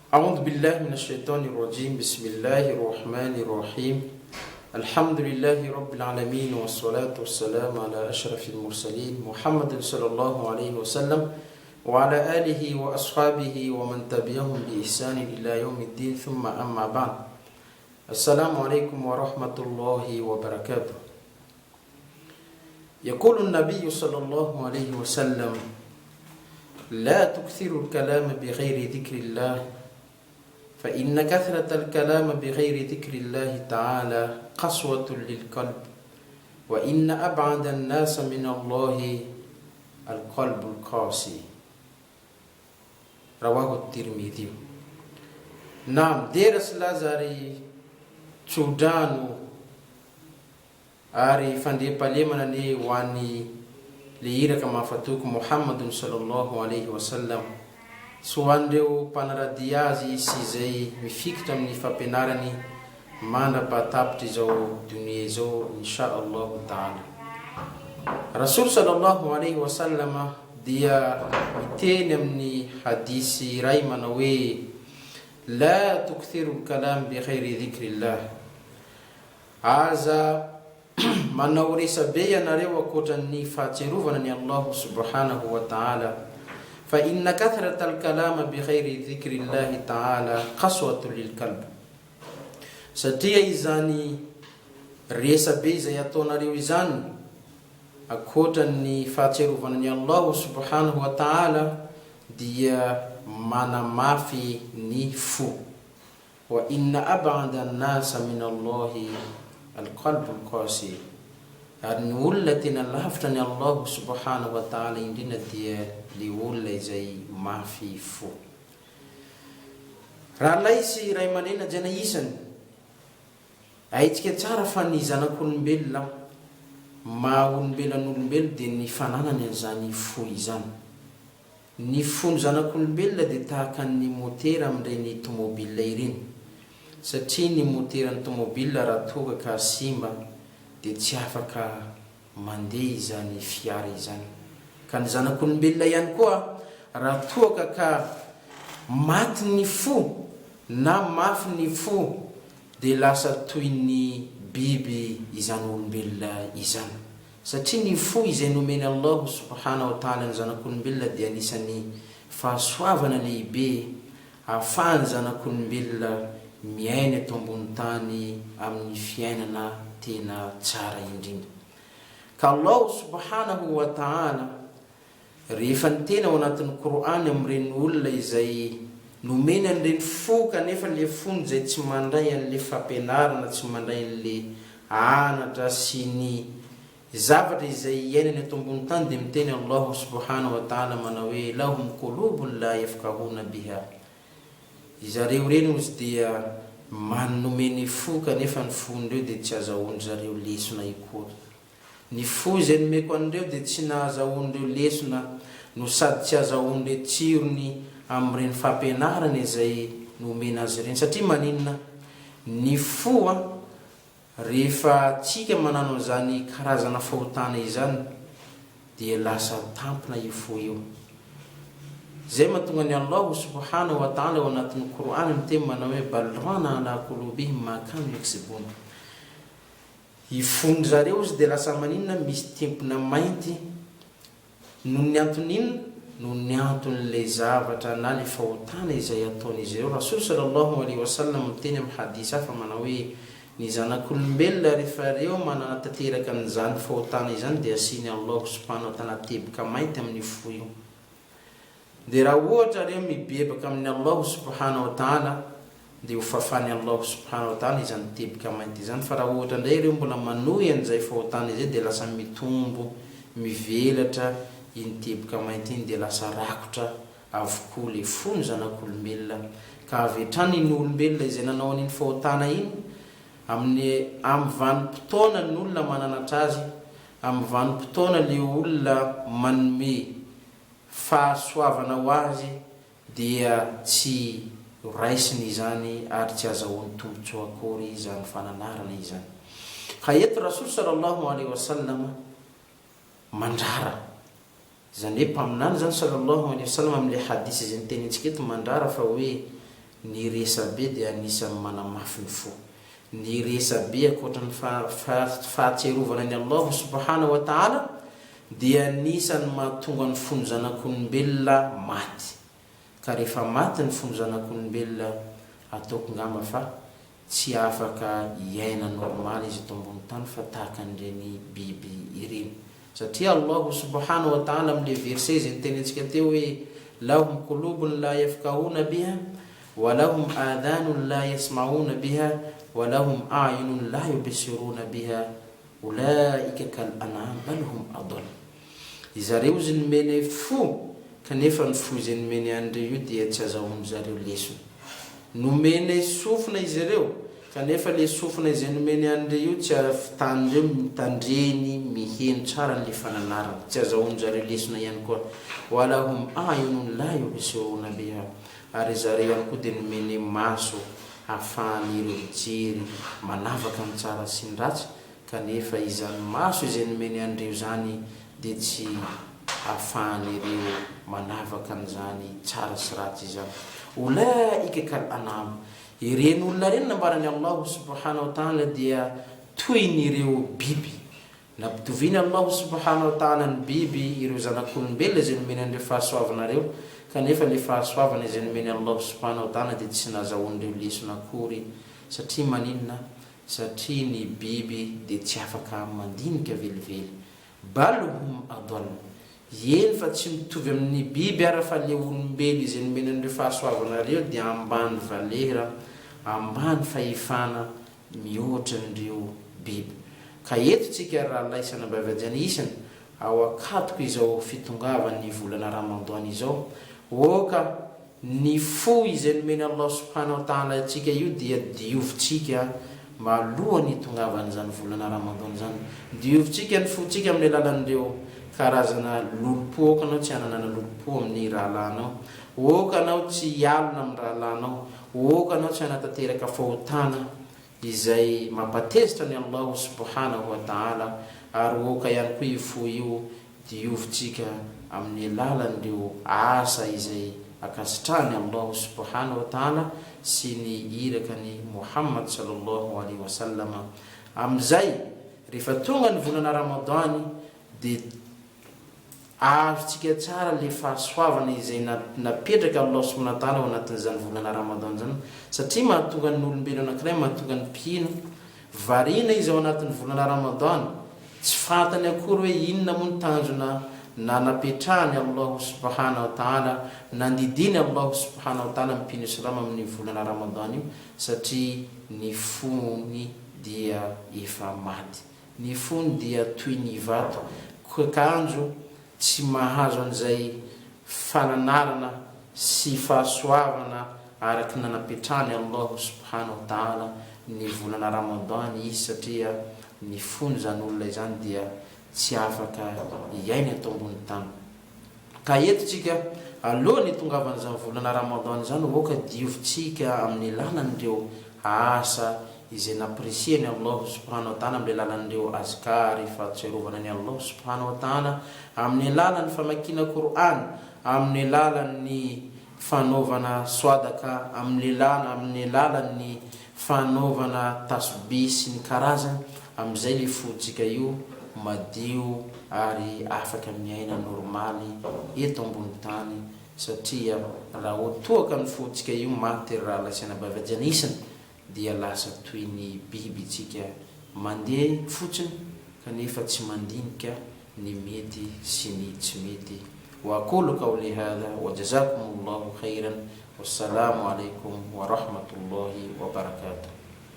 أعوذ بالله من الشيطان الرجيم بسم الله الرحمن الرحيم الحمد لله رب العالمين والصلاة والسلام على أشرف المرسلين محمد صلى الله عليه وسلم وعلى آله وأصحابه ومن تبعهم بإحسان إلى يوم الدين ثم أما بعد السلام عليكم ورحمة الله وبركاته يقول النبي صلى الله عليه وسلم لا تكثر الكلام بغير ذكر الله فإن كثرة الكلام بغير ذكر الله تعالى قسوة للقلب وإن أبعد الناس من الله القلب القاسي رواه الترمذي نعم ديرس لازاري تشودانو Ary fandriampahalemana anie ho an'i le iraka mahafatoky Mohammadun Sallallahu alaihi wa sallam sy ho an'ireo mpanaradia azy sy izay mifikitra amin'ny fampianarany mandra-pahatapitry izao donia izao Insha Allahu Ta'ala. Rasool Sallallahu alaihi wa sallam dia miteny amin'ny hadisy iray manao hoe, La tukthiru al-kalam bi ghairi dhikrillah. Aza manao resa-be ianareo ankoatra ny fahatsiarovana ny Allahu subhanahu wa ta'ala, fa inna kathrat al-kalama bi ghayri dhikrillahi ta'ala qaswatun lil qalb. Satria izany resa-be izay ataonareo izany ankoatra ny fahatsiarovana ny Allahu subhanahu wa ta'ala dia manamafy ny fo. Wa inna ab'ada an-nasa min Allahi al-qalbu al-qasi, ary ny olona tena lavitra an'i Allahu subhanahu wa ta'ala indrindra dia le olona izay mafy fo. Rahalahy sy ray aman-dreny hajaina isany, haintsika tsara fa ny zanak'olombelona, maha olombelona ny olombelona dia ny fananany an'izany fo izany. Ny fon'ny zanak'olombelona dia tahaka ny motera amin'ireny tomobile ireny, satria ny moteran'ny tomobile raha toa ka simba dia tsy afaka mandeha izany fiara izany. Ka ny zanak'olombelona ihany koa raha toa ka ka maty ny fo na mafy ny fo dia lasa toy ny biby izany olombelona izany. Satria ny fo izay nomen'i Allahu subhanahu wa ta'ala ny zanak'olombelona dia anisan'ny fahasoavana lehibe ahafahan'ny zanak'olombelona miaina eto ambony tany amin'ny fiainana tena tsara indrindra. Ka Allahu subhanahu wa ta'ala Rehefa niteny ao anatin'ny Kor'âny amin'ireny olona izay nomeny an'ireny fo kanefa ilay fony izay tsy mandray an'ilay fampianarana, tsy mandray an'ilay anatra sy ny zavatra izay iainany eto ambony tany dia miteny Allahu subhanahu wa ta'ala manao hoe lahum qulubun la yafqahuna biha Izareo ireny ozy dia man nomeny fo kanefa ny fon'ireo dia tsy azahoan-dry zareo lesona ikory. Ny fo izay nomeko an'ireo dia tsy nahazahoan'ireo lesona no sady tsy azahoan'ireo tsirony amin'ireny fampianarana izay nomena azy ireny. Satria maninona? Ny fo an, rehefa tsika manano an'izany karazana fahotana izany dia lasa tampina io fo io. Izay mahatonga an'i Allahu subhanahu wa ta'ala ao anatin'ny Kor'any miteny manao hoe bal rana ala qulubihim ma kanu yaksibun. I fon-dry zareo ozy dia lasa maninona misy timpona mainty noho ny antony inona? Noho ny anton'ilay zavatra na le fahotana izay ataon'izy ireo. Rasool sallallahu alaihi wasallam miteny amin'ny hadith hafa manao hoe, ny zanak'olombelona rehefa ireo mananatanteraka an'izany fahotana izany dia asian'i Allah subhanahu wa ta'ala teboka mainty amin'io fo io. Dia raha ohatra reo mibebaka amin'i Allahu subhanahu wa ta'ala dia ho fafan'i Allahu subhanahu wa ta'ala izany teboka mainty izany fa raha ohatra indray ireo mbola manohy an'izay fahotana izay dia lasa mitombo mivelatra iny teboka mainty iny dia lasa rakotra avokoa le fo ny zanak'olombelona ka avy hatrany iny olombelona izay nanao an'iny fahotana iny amin'ny amin'ny vanim-potoana ny olona mananatra azy amin'ny vanim-potoana le olona manome fahasoavana ho azy dia tsy raisiny izany ary tsy azahoany tombontsoa akory izany fananarana izany. Ka eto Rasool sallallahu alaihi wasallam mandrara, izany hoe Mpaminany izany sallallahu alaihi wasallam amin'ilay hadith izay notenenintsika eto mandrara fa hoe. Ny resabe dia anisan'ny manamafy ny fo. Ny resabe ankoatra ny fahatsiarovana an'i Allahu subhanahu wa ta'ala dia anisan'ny mahatonga ny fon'ny zanak'olombelona maty. Ka rehefa maty ny fon'ny zanak'olombelona ataoko ngamba fa tsy afaka hiaina normal izy eto ambony tany fa tahaka an'ireny biby ireny. Satria Allahu subhanahu wa ta'ala amin'ilay verset izay nitenentsika teo hoe lahum qulubun la yafqahuna biha wa lahum adhanun la yasma'una biha wa lahum a'yunun la yubsiruna biha ulaika kal an'am bal hum adall. Izareo izy nomeny fo kanefa ny fo izay nomeny an'ireo io dia tsy azahoan'izareo lesona. Nomeny sofina izy ireo kanefa le sofina izay nomeny an'ireo io tsy ahavitan'ireo mitandreny miheno tsara an'le fananarana, tsy azahoan'izareo lesona ihany koa. Walahum a'yunun la yubsiruna biha ary zareo ihany koa dia nomeny maso ahafahan'ireo mijery manavaka ny tsara sy ny ratsy Kanefa izany maso izay nomeny an'ireo izany dia tsy ahafahan'ireo manavaka an'izany tsara sy ratsy izany. Ulaika kal an'am. Ireny olona ireny nambaran'i Allahu subhanahu wa ta'ala dia toy ny ireo biby. Nampitovian'i Allahu subhanahu wa ta'ala ny biby ireo zanak'olombelona izay nomeny an'ireo fahasoavana ireo, kanefa ilay fahasoavana izay nomen'i Allahu subhanahu wa ta'ala dia tsy nazahoan'ireo lesona akory. Satria maninona? Satria ny biby dia tsy afaka mandinika velively. Bal hum adall. Eny fa tsy mitovy amin'ny biby ara fa le olombelo izay nomena an'ireo fahasoavana ireo dia ambany valera, ambany fahefana mihoatra an'ireo biby. Ka eto tsika ry rahalahy sy anabavy hajaina isany, ao akatoko izao fitongavan'ny volana Ramadan izao, oka Ny fo izay nomen'i Allah subhanahu wa ta'ala antsika io dia diovintsika mba alohan'ny hitongavan'izany volana Ramadan izany. Diovintsika ny fontsika amin'ny alalan'ireo karazana lolompo, aoka anao tsy hananana lolompo amin'ny rahalahinao, aoka anao tsy hialona amin'ny rahalahinao, aoka anao tsy hanatanteraka fahotana izay mampatezitra an'i Allah subhanahu wa ta'ala, ary aoka ihany koa io fo io Diovintsika amin'ny alalan'ireo asa izay ankasitrahan'i Allahu subhanahu wa ta'ala sy ny irakany Muhammad sallallahu alaihi wa sallam. Amin'izay, rehefa tonga ny volana Ramadany dia azontsika tsara ilay fahasoavana izay napetraka Allah subhanahu wa ta'ala ao anatin'izany volana Ramadan izany, satria mahatonga ny olombelona anankiray, mahatonga ny mpino Variana izy ao anatin'ny volana Ramadan, tsy fantany akory hoe inona moa ny tanjona nanapetrahany Allahu subhanahu wa ta'ala, nandidiany Allahu subhanahu wa ta'ala ny mpino islam amin'io volana Ramadan io, satria ny fony dia efa maty. Ny fony dia toy ny vato, kanjo tsy mahazo an'izay fananarana sy fahasoavana araka ny nanapetrahany Allahu subhanahu wa ta'ala ny volana Ramadan izy satria ny fon'izany olona izany dia tsy afaka hiaina eto ambony tany. Ka eto tsika alohan'ny hitongavan'izany volana Ramadan izany aoka diovintsika amin'ny lalan'ireo asa izay nampirisihany Allahu subhanahu wa ta'ala amin'ny alalan'ireo azkar, fahatsiarovana an'i Allahu subhanahu wa ta'ala, amin'ny alalan'ny famakiana Qur'an, amin'ny alalan'ny fanaovana swadaka, amin'ny amin'ny alalan'ny fanaovana tasbih sy ny karazany, amin'izay ilay fontsika io madio ary afaka miaina normaly eto ambony tany satria raha toa ka ny fontsika io maty ry rahalahy sy anabavy ajanisana dia lasa toy ny biby tsika mandeha fotsiny kanefa tsy mandinika ny mety sy ny tsy mety wa aqulu qawli hadha wa jazakumullahu khairan wassalamo alaikum wa rahmatullahi wa barakatuh.